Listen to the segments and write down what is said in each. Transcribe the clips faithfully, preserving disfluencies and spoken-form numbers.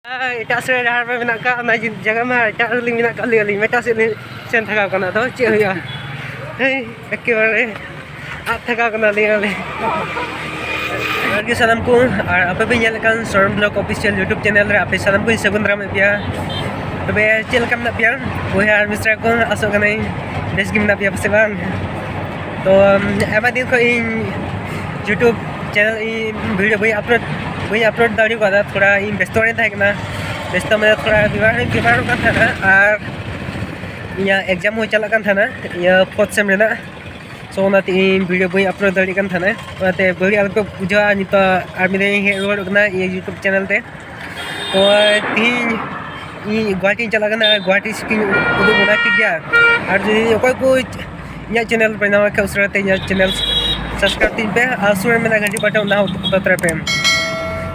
ᱮᱴᱟᱜ ᱥᱮᱫ ᱰᱟᱦᱟᱨ ᱨᱮ ᱢᱮᱱᱟᱜ ᱟᱠᱟᱫ ᱚᱱᱟ ᱡᱟᱭᱜᱟ ᱢᱟ, ᱮᱴᱟᱜ ᱨᱮᱞᱤᱧ ᱢᱮᱱᱟᱜ ᱟᱠᱟᱫ ᱞᱤᱧ, ᱟᱹᱞᱤᱧ ᱮᱴᱟᱜ ᱥᱮᱫ ᱞᱤᱧ ᱥᱮᱱ ᱛᱷᱟᱠᱟᱣ ᱠᱟᱱᱟ᱾ ᱟᱫᱚ ᱪᱮᱫ ᱦᱩᱭᱩᱜᱼᱟ, ᱦᱮᱸ, ᱮᱠᱮᱵᱟᱨᱮ ᱟᱫ ᱛᱷᱟᱠᱟᱣ ᱠᱟᱱᱟᱞᱤᱧ ᱟᱹᱞᱤᱧ᱾ ᱡᱚᱦᱟᱨ ᱜᱮ ᱥᱟᱱᱟᱢ ᱠᱚ, ᱟᱨ ᱟᱯᱮ ᱯᱮ ᱧᱮᱞᱮᱫ ᱠᱟᱱ ᱥᱚᱨᱚᱱ ᱵᱞᱚᱜ ᱚᱯᱷᱤᱥᱤᱭᱟᱞ YouTube ᱪᱮᱱᱮᱞ ᱨᱮ ᱟᱯᱮ ᱥᱟᱱᱟᱢ ᱠᱚᱧ ᱥᱟᱹᱜᱩᱱ ᱫᱟᱨᱟᱢᱮᱫ ᱯᱮᱭᱟ᱾ ᱛᱚᱵᱮ ᱪᱮᱫ ᱞᱮᱠᱟ ᱢᱮᱱᱟᱜ ᱯᱮᱭᱟ ᱵᱚᱭᱦᱟ ᱟᱨ ᱢᱤᱥᱨᱟ ᱠᱚ? ᱟᱥᱚᱜ ᱠᱟᱹᱱᱟᱹᱧ ᱵᱮᱥ ᱜᱮ ᱢᱮᱱᱟᱜ ᱯᱮᱭᱟ ᱯᱟᱥᱮ ᱵᱟᱝ? ᱛᱚ, ᱟᱭᱢᱟ ᱫᱤᱱ ᱠᱷᱚᱱ ᱤᱧ YouTube ᱪᱮᱱᱮᱞ ᱤᱧ ᱵᱷᱤᱰᱤᱭᱳ ᱵᱟᱹᱧ ᱟᱯᱞᱳᱰ, ᱵᱟᱹᱧ ᱟᱯᱞᱳᱰ ᱫᱟᱲᱮ ᱠᱟᱣᱫᱟ, ᱛᱷᱚᱲᱟ ᱤᱧ ᱵᱮᱥᱛᱚ ᱨᱮᱧ ᱛᱟᱦᱮᱸ ᱠᱟᱱᱟ᱾ ᱵᱮᱥᱛᱚ ᱢᱟᱱᱮ ᱛᱷᱚᱲᱟ ᱵᱤᱢᱟᱨ ᱦᱚᱸᱧ ᱵᱤᱢᱟᱨᱚᱜ ᱠᱟᱱ ᱛᱟᱦᱮᱱᱟ, ᱟᱨ ᱤᱧᱟᱹᱜ ᱮᱠᱡᱟᱢ ᱦᱚᱸ ᱪᱟᱞᱟᱜ ᱠᱟᱱ ᱛᱟᱦᱮᱱᱟ, ᱤᱭᱟᱹ ᱯᱷᱳᱨᱛᱷ ᱥᱮᱢ ᱨᱮᱱᱟᱜ᱾ ᱥᱳ ᱚᱱᱟᱛᱮ ᱤᱧ ᱵᱷᱤᱰᱤᱭᱳ ᱵᱟᱹᱧ ᱟᱯᱞᱳᱰ ᱫᱟᱲᱮᱭᱟᱜ ᱠᱟᱱ ᱛᱟᱦᱮᱱᱟ᱾ ᱚᱱᱟᱛᱮ ᱵᱟᱹᱲᱤᱡ ᱟᱞᱚᱯᱮ ᱵᱩᱡᱷᱟᱹᱣᱟ᱾ ᱱᱤᱛᱚᱜ ᱟᱨ ᱢᱤᱫ ᱫᱷᱟᱣ ᱤᱧ ᱦᱮᱡ ᱨᱩᱣᱟᱹᱲᱚᱜ ᱠᱟᱱᱟ ᱤᱧᱟᱹᱜ YouTube ᱪᱮᱱᱮᱞ ᱛᱮ᱾ ᱛᱚ ᱛᱤᱦᱤᱧ ᱤᱧ ᱜᱩᱣᱟᱦᱟᱴᱤᱧ ᱪᱟᱞᱟᱜ ᱠᱟᱱᱟ, ᱜᱩᱣᱟᱦᱟᱴᱤ ᱥᱮᱫ ᱤᱧ ᱩᱰᱩᱠ ᱮᱱᱟ, ᱴᱷᱤᱠ ᱜᱮᱭᱟ᱾ ᱟᱨ ᱡᱩᱫᱤ ᱚᱠᱚᱭ ᱠᱚ ᱤᱧᱟᱹᱜ ᱪᱮᱱᱮᱞ ᱯᱮ ᱧᱟᱢ ᱠᱷᱟᱱ, ᱩᱥᱟᱹᱨᱟ ᱛᱮ ᱤᱧᱟᱹᱜ ᱪᱮᱱᱮᱞ ᱥᱟᱵᱥᱠᱨᱟᱭᱤᱵᱽ ᱛᱤᱧ ᱯᱮ, ᱟᱨ ᱥᱩᱨ ᱨᱮ ᱢᱮᱱᱟᱜ ᱜᱷᱟᱱᱴᱤ ᱵᱟᱴᱚᱱ, ᱚᱱᱟ ᱦᱚᱸ ᱚᱛᱚᱛᱨᱟᱭ ᱯᱮ᱾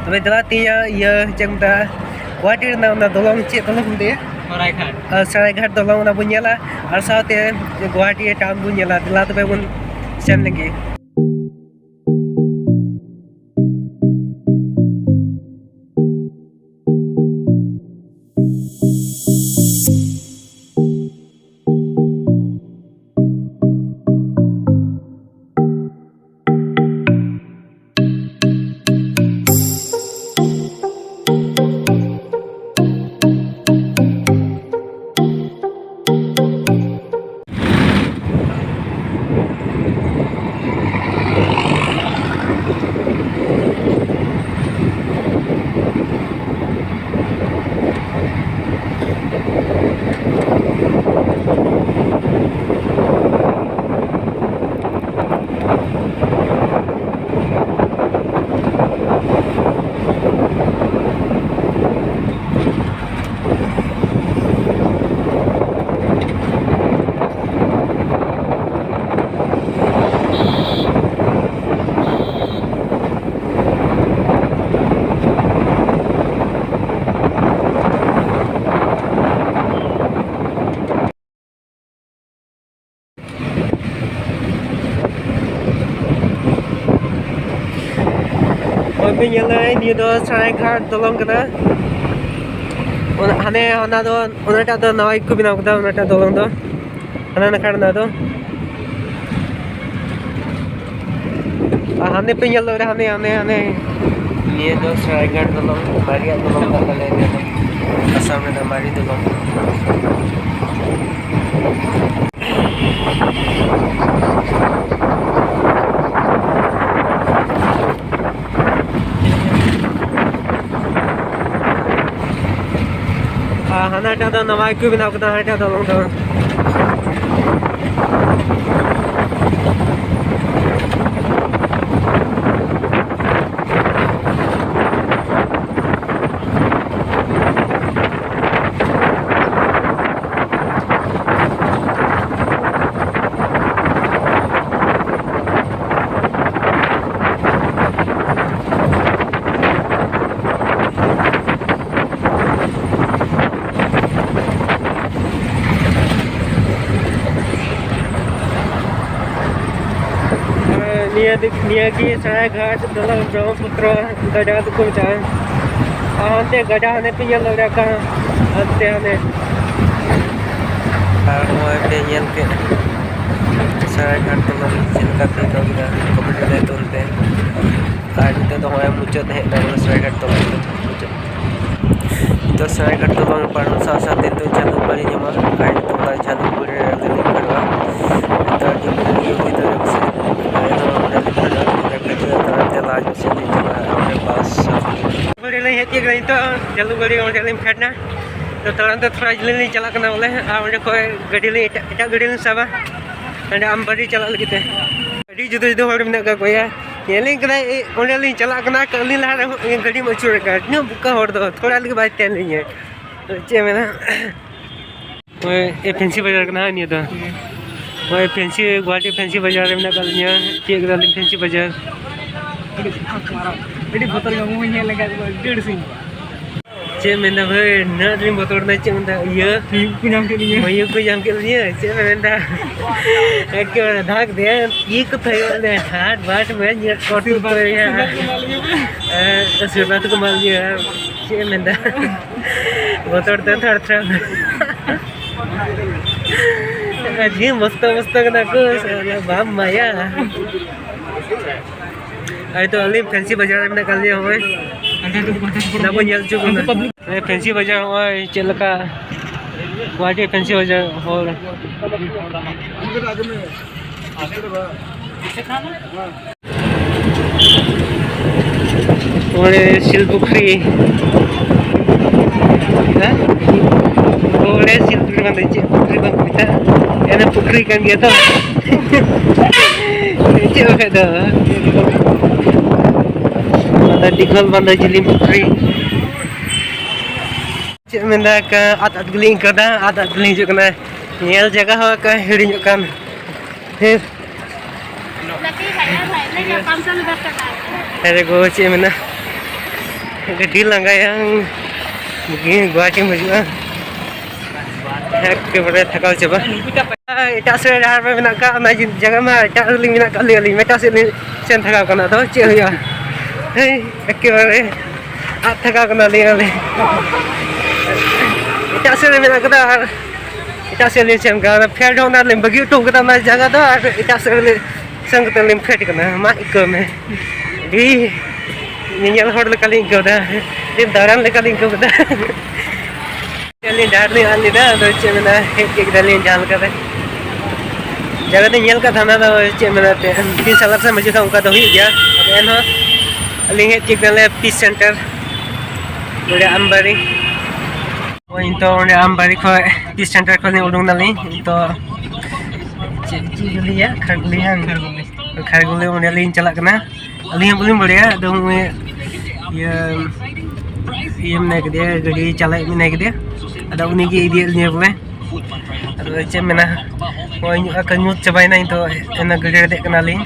ᱛᱚᱵᱮ ᱫᱮᱞᱟ ᱛᱤᱦᱤᱧᱟᱜ ᱤᱭᱟᱹ ᱪᱮᱫ ᱠᱚ ᱢᱮᱛᱟᱜᱼᱟ, ᱜᱩᱣᱟᱦᱟᱴᱤ ᱨᱮᱱᱟᱜ ᱚᱱᱟ ᱫᱚᱞᱚᱝ, ᱪᱮᱫ ᱫᱚᱞᱚᱝ ᱠᱚ ᱢᱮᱛᱟᱜᱼᱟ? ᱥᱚᱨᱟᱭᱜᱷᱟᱴ᱾ ᱟᱨ ᱥᱚᱨᱟᱭᱜᱷᱟᱴ ᱫᱚᱞᱚᱝ ᱚᱱᱟ ᱵᱚᱱ ᱧᱮᱞᱟ, ᱟᱨ ᱥᱟᱶᱛᱮ ᱜᱩᱣᱟᱦᱟᱴᱤ ᱴᱟᱣᱩᱱ ᱵᱚᱱ ᱧᱮᱞᱟ᱾ ᱫᱮᱞᱟ ᱛᱚᱵᱮ ᱵᱚᱱ ᱥᱮᱱ ᱞᱮᱱ ᱜᱮ᱾ ᱱᱚᱜᱼᱚᱭ ᱯᱮ ᱧᱮᱞ ᱫᱟᱲᱮᱭᱟᱜᱼᱟ, ᱱᱤᱭᱟᱹ ᱫᱚ ᱥᱚᱨᱟᱭᱜᱷᱟᱴ ᱫᱚᱞᱚᱝ ᱠᱟᱱᱟ᱾ ᱚᱱᱟ, ᱦᱟᱱᱮ ᱚᱱᱟ ᱫᱚ, ᱚᱱᱟᱴᱟᱜ ᱫᱚ ᱱᱟᱣᱟ ᱜᱮᱠᱚ ᱵᱮᱱᱟᱣ ᱠᱟᱫᱟ, ᱚᱱᱟᱴᱟᱜ ᱫᱚᱞᱚᱝ ᱫᱚ᱾ ᱦᱟᱱᱟ ᱱᱟᱠᱷᱟ ᱨᱮᱱᱟᱜ ᱫᱚ᱾ ᱟᱨ ᱦᱟᱱᱮ ᱯᱮ ᱧᱮᱞ ᱫᱟᱲᱮᱭᱟᱜᱼᱟ, ᱦᱟᱱᱮ, ᱦᱟᱱᱮ, ᱦᱟᱱᱮ᱾ ᱱᱤᱭᱟᱹ ᱫᱚ ᱥᱚᱨᱟᱭᱜᱷᱟᱴ ᱫᱚᱞᱚᱝ, ᱢᱟᱨᱮᱭᱟᱜ ᱫᱚᱞᱚᱝ ᱠᱟᱱ ᱛᱟᱞᱮᱭᱟ ᱱᱤᱭᱟᱹ ᱫᱚ᱾ ᱟᱥᱟᱢ ᱨᱮᱱᱟᱜ ᱢᱟᱨᱮ ᱫᱚᱞᱚᱝ᱾ ᱟᱨ ᱦᱟᱱᱟᱴᱟᱜ ᱫᱚ ᱱᱟᱣᱟ ᱜᱮᱠᱚ ᱵᱮᱱᱟᱣ ᱠᱟᱫᱟ, ᱦᱟᱱᱟᱴᱟᱜ ᱫᱚᱞᱚᱝ ᱫᱚ᱾ ᱱᱤᱭᱟᱹ ᱫᱤᱠ, ᱱᱤᱭᱟᱹ ᱜᱮ ᱥᱚᱨᱟᱭᱜᱷᱟᱴ ᱫᱚᱞᱚᱝ ᱵᱨᱚᱦᱢᱯᱩᱛᱨᱚ ᱜᱟᱰᱟ ᱫᱚᱠᱚ ᱢᱮᱛᱟᱜᱼᱟ᱾ ᱟᱨ ᱦᱟᱱᱛᱮ ᱜᱟᱰᱟ ᱦᱟᱱᱮ ᱯᱮ ᱧᱮᱞ ᱫᱟᱲᱮᱭᱟᱜ ᱠᱟᱱ, ᱦᱟᱱᱛᱮ ᱦᱟᱱᱮ᱾ ᱟᱨ ᱱᱚᱜᱼᱚᱭ ᱯᱮ ᱧᱮᱞ ᱠᱮᱫ ᱥᱚᱨᱟᱭᱜᱷᱟᱴ ᱫᱚᱞᱚᱝ ᱪᱮᱫ ᱞᱮᱠᱟ ᱯᱮ ᱟᱹᱭᱠᱟᱹᱣ ᱠᱮᱫᱟ, ᱠᱚᱢᱮᱱᱴ ᱨᱮ ᱞᱟᱹᱭ ᱛᱟᱵᱚᱱ ᱯᱮ᱾ ᱟᱨ ᱱᱤᱛᱚᱜ ᱫᱚ ᱱᱚᱜᱼᱚᱭ ᱢᱩᱪᱟᱹᱫ ᱦᱮᱡ ᱮᱱᱟ ᱵᱚᱞᱮ ᱥᱚᱨᱟᱭᱜᱷᱟᱴ ᱫᱚᱞᱚᱝ ᱫᱚ ᱢᱩᱪᱟᱹᱫ᱾ ᱛᱚ ᱥᱚᱨᱟᱭᱜᱷᱟᱴ ᱫᱚᱞᱚᱝ ᱯᱟᱨᱚᱢ ᱥᱟᱶ ᱥᱟᱶ ᱛᱮ ᱱᱤᱛᱚᱜ ᱡᱷᱟᱹᱞᱩᱜᱵᱟᱲᱤ ᱧᱟᱢᱚᱜᱼᱟ᱾ ᱟᱨ ᱱᱤᱛᱚᱜ ᱚᱱᱟ ᱡᱷᱟᱹᱞᱩᱜᱵᱟᱲᱤ ᱨᱮ ᱟᱞᱮ ᱞᱮ ᱯᱷᱮᱰᱚᱜᱼᱟ᱾ ᱱᱤᱛᱚᱜ ᱟᱹᱰᱤ ᱵᱷᱤᱲ ᱜᱮ ᱦᱩᱭ ᱫᱟᱲᱮᱭᱟᱜᱼᱟ ᱯᱟᱥᱮᱡ᱾ ᱟᱞᱮ ᱦᱚᱸ ᱚᱸᱰᱮ ᱞᱮ ᱯᱷᱮᱰᱚᱜᱼᱟ᱾ ᱚᱸᱰᱮ ᱯᱷᱮᱰ ᱠᱟᱛᱮ ᱛᱟᱲᱟᱢ ᱛᱮ ᱞᱟᱦᱟ ᱧᱚᱜ ᱥᱮᱫ ᱞᱮ ᱪᱟᱞᱟᱜᱼᱟ᱾ ᱚᱸᱰᱮ ᱵᱟᱥ ᱜᱟᱹᱰᱤ ᱞᱤᱧ ᱦᱮᱡ ᱠᱮᱫᱟ ᱱᱤᱛᱚᱜ, ᱡᱷᱟᱹᱞᱩᱜᱵᱟᱲᱤ ᱚᱸᱰᱮ ᱞᱤᱧ ᱯᱷᱮᱰ ᱮᱱᱟ᱾ ᱛᱚ ᱛᱟᱲᱟᱢ ᱛᱮ ᱛᱷᱚᱲᱟ ᱡᱤᱞᱤᱧ ᱞᱤᱧ ᱪᱟᱞᱟᱜ ᱠᱟᱱᱟ ᱵᱚᱞᱮ, ᱟᱨ ᱚᱸᱰᱮ ᱠᱷᱚᱡ ᱜᱟᱹᱰᱤ ᱞᱤᱧ ᱮᱴᱟᱜ, ᱮᱴᱟᱜ ᱜᱟᱹᱰᱤ ᱞᱤᱧ ᱥᱟᱵᱟ᱾ ᱦᱟᱸᱰᱮ ᱟᱢᱵᱟᱲᱤ ᱪᱟᱞᱟᱜ ᱞᱟᱹᱜᱤᱫ ᱛᱮ ᱟᱹᱰᱤ ᱡᱩᱫᱟᱹ ᱡᱩᱫᱟᱹ ᱦᱚᱲ ᱢᱮᱱᱟᱜ ᱠᱟᱜ ᱠᱚᱣᱟ᱾ ᱧᱮᱞᱤᱧ ᱠᱟᱱᱟ, ᱮ, ᱚᱸᱰᱮ ᱞᱤᱧ ᱪᱟᱞᱟᱜ ᱠᱟᱱᱟ, ᱟᱹᱞᱤᱧ ᱞᱟᱦᱟ ᱨᱮᱦᱚᱸ ᱜᱟᱹᱰᱤ ᱢᱟ ᱟᱹᱪᱩᱨ ᱟᱠᱟᱫ᱾ ᱛᱤᱱᱟᱹᱜ ᱵᱚᱠᱟ ᱦᱚᱲ ᱫᱚ, ᱛᱷᱚᱲᱟ ᱞᱟᱹᱜᱤᱫ ᱵᱟᱭ ᱛᱟᱦᱮᱱ ᱞᱤᱧᱟᱹ᱾ ᱪᱮᱫ ᱮ ᱢᱮᱱᱟ? ᱳᱭ, ᱮ, ᱯᱷᱮᱱᱥᱤ ᱵᱟᱡᱟᱨ ᱠᱟᱱᱟ ᱱᱤᱭᱟᱹ ᱫᱚ᱾ ᱳᱭ, ᱯᱷᱮᱱᱥᱤ, ᱜᱩᱣᱟᱦᱟᱴᱤ ᱯᱷᱮᱱᱥᱤ ᱵᱟᱡᱟᱨ ᱨᱮ ᱢᱮᱱᱟᱜ ᱟᱠᱟᱫ ᱞᱤᱧᱟᱹ᱾ ᱛᱤᱭᱳᱜ ᱠᱮᱫᱟᱞᱤᱧ ᱯᱷᱮᱱᱥᱤ ᱵᱟᱡᱟᱨ᱾ ᱟᱹᱰᱤ ᱵᱚᱛᱚᱨ ᱜᱮ, ᱢᱩ ᱧᱮᱞ ᱞᱮᱱᱠᱷᱟᱱ ᱟᱹᱰᱤ ᱟᱹᱲᱤᱥᱤᱧ ᱵᱩᱡᱷᱟᱹᱣᱟ᱾ ᱪᱮᱫ ᱮᱢ ᱢᱮᱱᱫᱟ ᱵᱷᱟᱹᱭ, ᱱᱩᱱᱟᱹᱜ ᱟᱸᱴᱤᱧ ᱵᱚᱛᱚᱨ ᱮᱱᱟ, ᱪᱮᱫ ᱮᱢ ᱢᱮᱱᱫᱟ? ᱤᱭᱟᱹ, ᱢᱚᱭᱩᱨ ᱠᱚ ᱧᱟᱢ ᱠᱮᱫ ᱞᱤᱧᱟᱹ᱾ ᱢᱚᱭᱩᱨ ᱠᱚ ᱧᱟᱢ ᱠᱮᱫ ᱞᱤᱧᱟᱹ, ᱪᱮᱫ ᱮᱢ ᱢᱮᱱᱫᱟ? ᱮᱠᱮᱵᱟᱨᱮ ᱫᱷᱟᱠ ᱫᱮ, ᱤᱭᱟᱹ ᱠᱚ ᱛᱷᱟᱭᱚ ᱞᱮ, ᱦᱟᱴ ᱵᱟᱴ ᱢᱮ, ᱧᱮᱞ ᱠᱚᱴᱩ ᱠᱚ ᱭᱟ᱾ ᱟᱥᱤᱨᱵᱟᱫᱽ ᱠᱚ ᱮᱢᱟᱫ ᱞᱤᱧᱟᱹ᱾ ᱪᱮᱫ ᱮᱢ ᱢᱮᱱᱫᱟ? ᱵᱚᱛᱚᱨ ᱛᱮ ᱛᱷᱟᱨ ᱛᱷᱟᱨ᱾ ᱟᱹᱰᱤ ᱢᱚᱥᱛᱚ ᱢᱚᱥᱛᱚ ᱠᱟᱱᱟ ᱠᱚ, ᱥᱟᱞᱟ ᱵᱟᱢ ᱢᱟᱭᱟ᱾ ᱟᱨ ᱱᱤᱛᱚᱜ ᱟᱹᱞᱤᱧ ᱯᱷᱮᱱᱥᱤ ᱵᱟᱡᱟᱨ ᱨᱮ ᱢᱮᱱᱟᱜ ᱟᱠᱟᱫ ᱞᱤᱧᱟ, ᱦᱚᱸᱜᱼᱚᱭ᱾ ᱚᱸᱰᱮ ᱵᱚᱱ ᱧᱮᱞ ᱦᱚᱪᱚ ᱠᱚᱣᱟ᱾ ᱦᱮᱸ, ᱯᱷᱮᱱᱥᱤ ᱵᱟᱡᱟᱨ ᱦᱚᱸᱜᱼᱚᱭ ᱪᱮᱫ ᱞᱮᱠᱟ, ᱜᱩᱣᱟᱦᱟᱴᱤ ᱯᱷᱮᱱᱥᱤ ᱵᱟᱡᱟᱨ ᱦᱚᱲ᱾ ᱚᱸᱰᱮ ᱥᱤᱞ ᱯᱩᱠᱷᱨᱤ᱾ ᱦᱮᱸ? ᱚᱸᱰᱮ ᱥᱤᱞ ᱯᱩᱠᱷᱨᱤ ᱵᱟᱝ ᱫᱚ ᱪᱮᱫ ᱯᱩᱠᱷᱨᱤ ᱵᱟᱝ ᱠᱚ ᱢᱮᱛᱟᱜᱼᱟ? ᱮᱱᱮ ᱯᱩᱠᱷᱨᱤ ᱠᱟᱱ ᱜᱮᱭᱟ ᱛᱚ᱾ ᱪᱮᱫ ᱵᱟᱠᱷᱟᱡ ᱫᱚ᱾ ᱵᱟᱝ ᱫᱚ ᱫᱤᱜᱷᱚᱞ, ᱵᱟᱝ ᱫᱚ ᱡᱤᱞᱤᱧ ᱯᱩᱠᱷᱨᱤ᱾ ᱪᱮᱫ ᱢᱮᱱᱫᱟ, ᱟᱫ ᱟᱫ ᱜᱮᱞᱤᱧ ᱟᱹᱭᱠᱟᱹᱣ ᱫᱟ, ᱟᱫ ᱟᱫ ᱜᱮᱞᱤᱧ ᱦᱤᱡᱩᱜ ᱠᱟᱱᱟ᱾ ᱧᱮᱞ ᱡᱟᱭᱜᱟ ᱦᱚᱸ ᱚᱠᱟ ᱦᱤᱲᱤᱧᱚᱜ ᱠᱟᱱ᱾ ᱦᱮᱸ᱾ ᱟᱨᱮ ᱜᱚ, ᱪᱮᱫ ᱢᱮᱱᱟ, ᱟᱹᱰᱤ ᱞᱟᱸᱜᱟᱭᱟ, ᱜᱩᱣᱟᱦᱟᱴᱤᱢ ᱦᱤᱡᱩᱜᱼᱟ, ᱮᱠᱮᱵᱟᱨᱮ ᱛᱷᱟᱠᱟᱣ ᱪᱟᱵᱟ᱾ ᱮᱴᱟᱜ ᱥᱮᱫ ᱨᱮ ᱰᱟᱦᱟᱨ ᱨᱮ ᱢᱮᱱᱟᱜ ᱠᱟᱜ ᱚᱱᱟ ᱡᱟᱭᱜᱟ ᱢᱟ, ᱮᱴᱟᱜ ᱨᱮᱞᱤᱧ ᱢᱮᱱᱟᱜ ᱠᱟᱜ ᱞᱤᱧ, ᱟᱹᱞᱤᱧ ᱢᱟ ᱮᱴᱟᱜ ᱥᱮᱫ ᱞᱤᱧ ᱥᱮᱱ ᱛᱷᱟᱠᱟᱣ ᱠᱟᱱᱟ᱾ ᱟᱫᱚ ᱪᱮᱫ ᱦᱩᱭᱩᱜᱼᱟ, ᱦᱮᱸ, ᱮᱠᱮᱵᱟᱨᱮ ᱟᱫ ᱛᱷᱟᱠᱟᱣ ᱠᱟᱱᱟᱞᱤᱧ ᱟᱹᱞᱤᱧ᱾ ᱮᱴᱟᱜ ᱥᱮᱫ ᱨᱮ ᱢᱮᱱᱟᱜ ᱠᱟᱫᱟ ᱟᱨ ᱮᱴᱟᱜ ᱥᱮᱫ ᱞᱤᱧ ᱥᱮᱱ ᱠᱟᱱᱟ᱾ ᱯᱷᱮᱰ ᱦᱚᱸ ᱚᱱᱟ ᱞᱤᱧ ᱵᱟᱹᱜᱤ ᱦᱚᱴᱚ ᱠᱟᱫᱟ ᱚᱱᱟ ᱡᱟᱭᱜᱟ ᱫᱚ, ᱟᱨ ᱮᱴᱟᱜ ᱥᱮᱫ ᱨᱮ ᱥᱮᱱ ᱠᱟᱛᱮ ᱞᱤᱧ ᱯᱷᱮᱰ ᱠᱟᱱᱟ᱾ ᱢᱟ ᱟᱹᱭᱠᱟᱹᱣ ᱢᱮ, ᱟᱹᱰᱤ ᱧᱮᱧᱮᱞ ᱦᱚᱲ ᱞᱮᱠᱟᱞᱤᱧ ᱟᱹᱭᱠᱟᱹᱣ ᱫᱟ, ᱟᱹᱰᱤ ᱫᱟᱬᱟᱱ ᱞᱮᱠᱟᱞᱤᱧ ᱟᱹᱭᱠᱟᱹᱣ ᱠᱮᱫᱟ᱾ ᱟᱹᱞᱤᱧ ᱰᱟᱦᱟᱨ ᱞᱤᱧ ᱟᱫ ᱞᱮᱫᱟ, ᱟᱫᱚ ᱪᱮᱫ ᱢᱮᱱᱟ, ᱦᱮᱡ ᱠᱮᱫ ᱠᱮᱫᱟᱞᱤᱧ ᱡᱟᱦᱟᱸ ᱞᱮᱠᱟᱛᱮ᱾ ᱡᱟᱭᱜᱟ ᱫᱚ ᱧᱮᱞ ᱠᱟᱜ ᱛᱟᱦᱮᱱᱟ, ᱟᱫᱚ ᱪᱮᱫ ᱢᱮᱱᱟ, ᱛᱤᱱ ᱥᱟᱞ ᱥᱮ ᱢᱟᱹᱡᱷᱤ ᱠᱷᱚᱱ ᱚᱱᱠᱟ ᱫᱚ ᱦᱩᱭᱩᱜ ᱜᱮᱭᱟ, ᱟᱫᱚ ᱮᱱᱦᱚᱸ ᱟᱹᱞᱤᱧ ᱦᱮᱡ ᱠᱮᱫ ᱠᱮᱫᱟᱞᱮ ᱯᱤᱥ ᱥᱮᱱᱴᱟᱨ, ᱱᱚᱰᱮ ᱟᱢᱵᱟᱨᱤ᱾ ᱦᱳᱭ, ᱱᱤᱛᱚᱜ ᱚᱸᱰᱮ ᱟᱢᱵᱟᱨᱤ ᱠᱷᱚᱡ ᱯᱤᱥ ᱥᱮᱱᱴᱟᱨ ᱠᱷᱚᱡ ᱞᱤᱧ ᱩᱰᱩᱝ ᱱᱟᱞᱤᱧ᱾ ᱱᱤᱛᱚᱜ ᱪᱮᱫ, ᱪᱮᱫ ᱠᱚ ᱞᱟᱹᱭᱟ? ᱠᱷᱟᱨᱜᱩᱞᱤ, ᱦᱟᱝ? ᱠᱷᱟᱨᱜᱩᱞᱤ᱾ ᱠᱷᱟᱨᱜᱩᱞᱤ ᱚᱸᱰᱮ ᱞᱤᱧ ᱪᱟᱞᱟᱜ ᱠᱟᱱᱟ᱾ ᱟᱹᱞᱤᱧ ᱦᱚᱸ ᱵᱟᱹᱞᱤᱧ ᱵᱟᱲᱟᱭᱟ᱾ ᱟᱫᱚ ᱩᱱᱤ ᱤᱭᱟᱹ, ᱤᱭᱟᱹ ᱢᱮᱱᱟᱭ ᱠᱮᱫᱮᱭᱟ, ᱜᱟᱹᱰᱤ ᱪᱟᱞᱟᱣᱤᱡ ᱢᱮᱱᱟᱭ ᱠᱮᱫᱮᱭᱟ᱾ ᱟᱫᱚ ᱩᱱᱤ ᱜᱮ ᱤᱫᱤᱭᱮᱫ ᱞᱤᱧᱟᱹ ᱵᱚᱞᱮ᱾ ᱟᱫᱚ ᱪᱮᱫ ᱮᱢ ᱢᱮᱱᱟ, ᱱᱚᱜᱼᱚᱭ ᱧᱩ-, ᱧᱩᱛ ᱪᱟᱵᱟᱭᱮᱱᱟ᱾ ᱱᱤᱛᱚᱜ ᱚᱱᱟ ᱜᱟᱹᱰᱤ ᱨᱮ ᱫᱮᱡ ᱠᱟᱱᱟᱞᱤᱧ᱾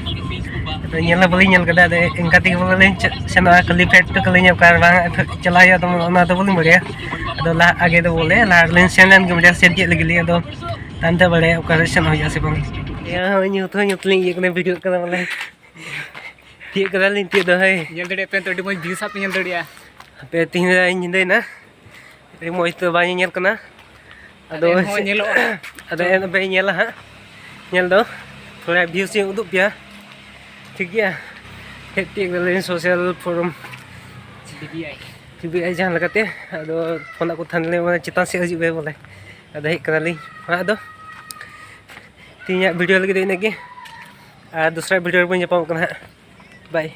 ᱟᱫᱚ ᱧᱮᱞ ᱦᱚᱸ ᱵᱟᱹᱞᱤᱧ ᱧᱮᱞ ᱠᱟᱫᱟ᱾ ᱟᱫᱚ ᱮᱱᱠᱟ ᱛᱮᱜᱮ ᱵᱚᱞᱮ ᱞᱤᱧ ᱪᱟ-, ᱥᱮᱱᱚᱜᱼᱟ᱾ ᱠᱷᱟᱹᱞᱤ ᱯᱷᱮᱰ ᱦᱚᱴᱚ ᱠᱟᱹᱞᱤᱧᱟ, ᱚᱠᱟ ᱨᱮ ᱵᱟᱝ ᱪᱟᱞᱟᱣ ᱦᱩᱭᱩᱜᱼᱟ, ᱛᱚ ᱚᱱᱟ ᱫᱚ ᱵᱟᱹᱞᱤᱧ ᱵᱟᱲᱟᱭᱟ᱾ ᱟᱫᱚ ᱞᱟᱦᱟ ᱟᱜᱮ ᱫᱚ ᱵᱚᱞᱮ ᱞᱟᱦᱟ ᱨᱮᱞᱤᱧ ᱥᱮᱱ ᱞᱮᱱ ᱜᱮ ᱵᱚᱞᱮ, ᱥᱮᱱ ᱪᱮᱫ ᱞᱟᱹᱜᱤᱫ ᱞᱤᱧ᱾ ᱟᱫᱚ ᱛᱟᱭᱚᱢ ᱛᱮ ᱵᱟᱲᱟᱭᱟ ᱚᱠᱟ ᱨᱮ ᱥᱮᱱ ᱦᱩᱭᱩᱜᱼᱟ ᱥᱮ ᱵᱟᱝ᱾ ᱤᱭᱟᱹ, ᱦᱳᱭ, ᱧᱩᱛ ᱦᱚᱸ ᱧᱩᱛ ᱞᱤᱧ ᱤᱭᱟᱹ ᱠᱟᱱᱟ, ᱵᱷᱤᱰᱤᱭᱳᱜ ᱠᱟᱱᱟ ᱵᱚᱞᱮ᱾ ᱛᱤᱭᱳᱜ ᱠᱟᱫᱟᱞᱤᱧ ᱛᱤᱭᱳᱜ ᱫᱚ, ᱦᱳᱭ᱾ ᱧᱮᱞ ᱫᱟᱲᱮᱭᱟᱜ ᱯᱮ ᱱᱤᱛᱚᱜ, ᱟᱹᱰᱤ ᱢᱚᱡᱽ view ᱥᱟᱵ ᱯᱮ ᱧᱮᱞ ᱫᱟᱲᱮᱭᱟᱜᱼᱟ᱾ ᱦᱟᱯᱮ, ᱛᱤᱦᱤᱧ ᱫᱚ ᱤᱧ ᱧᱤᱫᱟᱹᱭᱮᱱᱟ᱾ ᱟᱹᱰᱤ ᱢᱚᱡᱽ ᱛᱮ ᱵᱟᱭ ᱧᱮᱧᱮᱞ ᱠᱟᱱᱟ᱾ ᱟᱫᱚ ᱟᱫᱚ ᱮᱱᱦᱚᱸ ᱧᱮᱞᱚᱜᱼᱟ᱾ ᱟᱫᱚ ᱮᱱ ᱵᱟᱭ ᱧᱮᱞᱟ ᱦᱟᱸᱜ, ᱧᱮᱞ ᱫᱚ ᱛᱷᱚᱲᱟ views ᱤᱧ ᱩᱫᱩᱜ ᱯᱮᱭᱟ, ᱴᱷᱤᱠ ᱜᱮᱭᱟ᱾ ᱦᱮᱡ ᱛᱤᱭᱳᱜ ᱠᱟᱫᱟᱞᱤᱧ social forum, D B I. D B I ᱡᱟᱦᱟᱸ ᱞᱮᱠᱟᱛᱮ᱾ ᱟᱫᱚ ᱯᱷᱳᱱ ᱟᱜ ᱠᱚ ᱛᱟᱦᱮᱱ ᱞᱮ, ᱢᱟᱱᱮ ᱪᱮᱛᱟᱱ ᱥᱮᱫ ᱦᱤᱡᱩᱜ ᱯᱮ ᱵᱚᱞᱮ᱾ ᱟᱫᱚ ᱦᱮᱡ ᱠᱟᱱᱟᱞᱤᱧ ᱦᱟᱸᱜ᱾ ᱟᱫᱚ ᱛᱮᱦᱮᱧᱟᱜ video ᱞᱟᱹᱜᱤᱫ ᱫᱚ ᱤᱱᱟᱹᱜ ᱜᱮ, ᱟᱨ ᱫᱚᱥᱨᱟ video ᱨᱮᱵᱚᱱ ᱧᱟᱯᱟᱢᱚᱜ ᱠᱟᱱᱟ ᱦᱟᱸᱜ᱾ Bye᱾